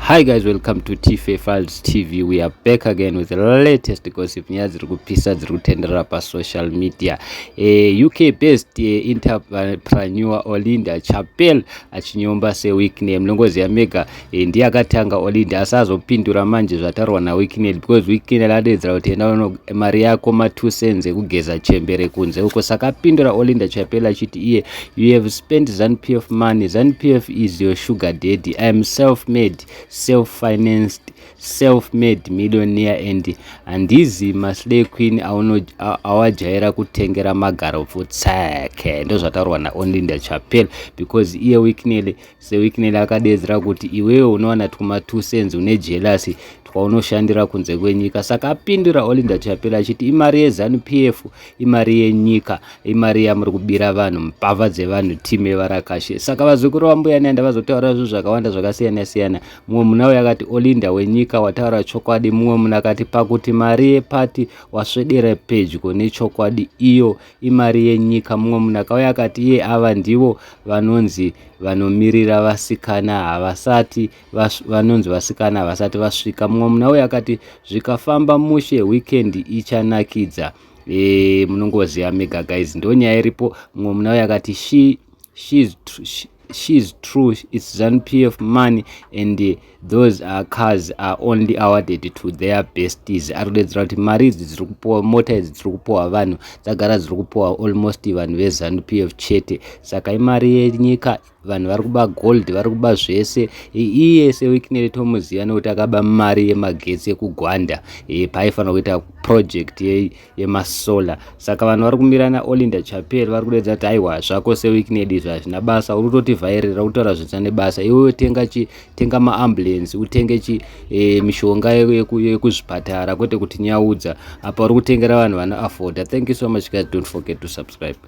Hi guys, welcome to TFA Files TV. We are back again with the latest gossip, nyaya dziri kupisa dziri kutenderera pasocial media. UK based entrepreneur Olinda Chapel achinyomba seWicknell. Munongoziva mega, ndiye akatanga Olinda, asi azopindura manje zvataurwa naWicknell, because Wicknell adedzera kuti enda mari yako ma2 cents ekugeza chembere kunze uko. Saka apindura Olinda Chapel achiti iye, "You have spent ZANU PF money. ZANU PF is your sugar daddy. I am self made, self-financed, self-made millionaire and handizi maslay queen awajaira kutengera magaro pfutseke." Ndozvataurwa naOlinda Chapel, because iye Wicknell, seWicknell akadedzera kuti iwewe unowana tuma 2 cents, une jealousy twaunoshandira kunze kwenyika. Saka apindura Olinda Chapel achiti imari yeZANU PF, imari yenyika, imari yamuri kubira vanhu, mbavha dzevanhu, timu yevarakashe. Saka vazukuru vambuya Nehanda vazotaura zvinhu zvakawanda zvakasiyana siyana. Mumwe muna uyo akati, "Olinda wenyika, wataura chokwadi." Mumwe munhu akati, "Pakuti mari yepati waswedera pedyo nechokwadi, iyo imari yenyika." Mumwe munhu akauya akati iye, "Ava ndivo vanonzi vanomirira vasikana, havasati vanonzi vasikana havasati vasvika." Mumwe munhu auya akati, "Zvikafamba mushe, weekend ichanakidza." Munongoziva mega guys, ndo nyaya iripo. Mumwe munhu auya akati, She's true, it's ZANU PF money and those cars are only awarded to their besties." Ari kudedzera kuti mari idzi dziri kupuwa, mota idzi dziri kupuwa vanhu, dzagara dziri kupuwa almost vanhu veZANU PF chete. Saka imari yenyika, vanhu vari kuba gold, vari kuba zvese. Iye seWicknell tomuziva nekuti akaba mari yemagetsi ekugwanda paaifanira kuita project yemasolar. Saka vanhu vari kumira naOlinda Chapel, vari kudedza kuti aiwa, zvako seWicknell izvi hazvina basa, uri kutotivhairira kutaura zvisina nebasa. Iwewe tenga chi, tenga maambulance, utenge chi mishonga yekuzvipatara, kwete kuti nyaudza apa uri kutengera vanhu vanoafforda. Thank you so much guys, don't forget to subscribe.